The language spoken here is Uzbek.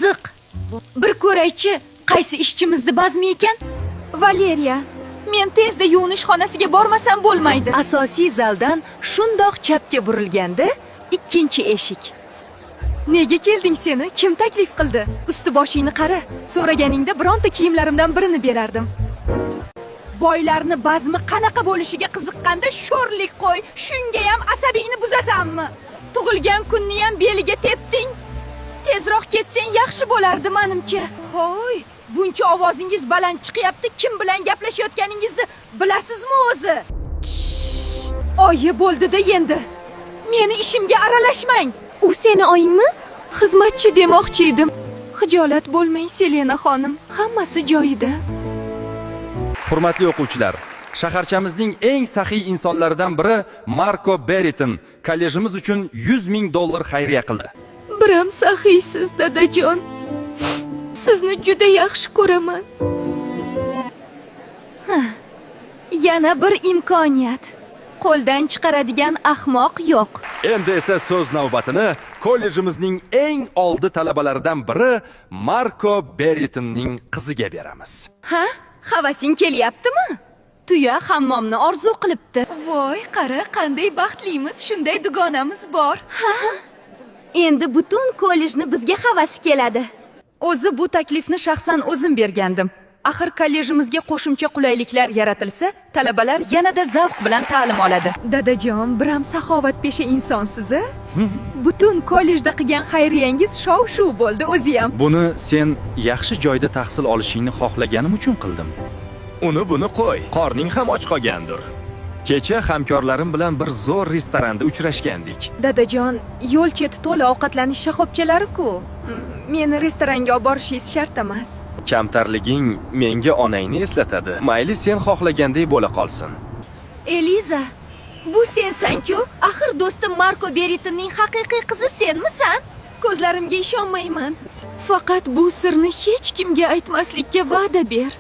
Qiziq. Bir ko'raychi, qaysi ishchimizni bazmi ekan? Valeriya, men tezda yuvinish xonasiga bormasam bo'lmaydi. Asosiy zaldan shundoq chapga burilganda ikkinchi eshik. Nega kelding seni? Kim taklif qildi? Usti boshingni qara. So'raganingda bironta kiyimlarimdan birini berardim. Boylarni bazmi qanaqa bo'lishiga qiziqqanda sho'rlik qo'y. Shungayam asabingni buzasanmi? Tug'ilgan kunniyam beliga tepding. Tezroq ketsang yaxshi bo'lardi menimcha. Hoy, buncha ovozingiz baland chiqyapti. Kim bilan gaplashayotganingizni bilasizmi o'zi? Oyi bo'ldi-da endi. Meni ishimga aralashmang. U seni oyingmi? Xizmatchi demoqchi edim. Xijolat bo'lmang, Selena xonim. Hammasi joyida. Hurmatli o'quvchilar, shaharchamizning eng saxiy insonlaridan biri Marko Beriton kollejimiz uchun 100 ming dollar xayriya qildi. Biram saxiysiz, dadajon. Sizni juda yaxshi ko'raman. Ha, yana bir imkoniyat. Qo'ldan chiqaradigan ahmoq yo'q. Endi esa so'z navbatini kollejimizning eng oldi talabalaridan biri Marko Beritonning qiziga beramiz. Ha? Havasing kelyaptimi? Tuya hammomni orzu qilibdi. Voy, qara, qanday baxtlimiz, shunday dugonamiz bor. Ha? Endi butun kollejni bizga havasi keladi. O'zi bu taklifni shaxsan o'zim bergandim. Axir kollejimizga qo'shimcha qulayliklar yaratilsa, talabalar yanada zavq bilan ta'lim oladi. Dadajon, biram saxovatpesha insonsiz a? Butun kollejda qilgan xayriyangiz shov-shuv bo'ldi o'ziyam. Buni sen yaxshi joyda tahsil olishingni xohlaganim uchun qildim. Uni buni qo'y, qorning ham och qolgandir. Kecha hamkorlarim bilan bir zo'r restoranda uchrashgandik. Dadajon, yo'l cheti to'la ovqatlanish shoxobchalari-ku. Meni restoranga olib borishingiz shart emas. Kamtarliging menga onangni eslatadi. Mayli, sen xohlaganday bo'la qolsin. Eliza, bu sensan-ku? Axir do'stim Marko Beritonning haqiqiy qizi senmisan? Ko'zlarimga ishonmayman. Faqat bu sirni hech kimga aytmaslikka va'da ber.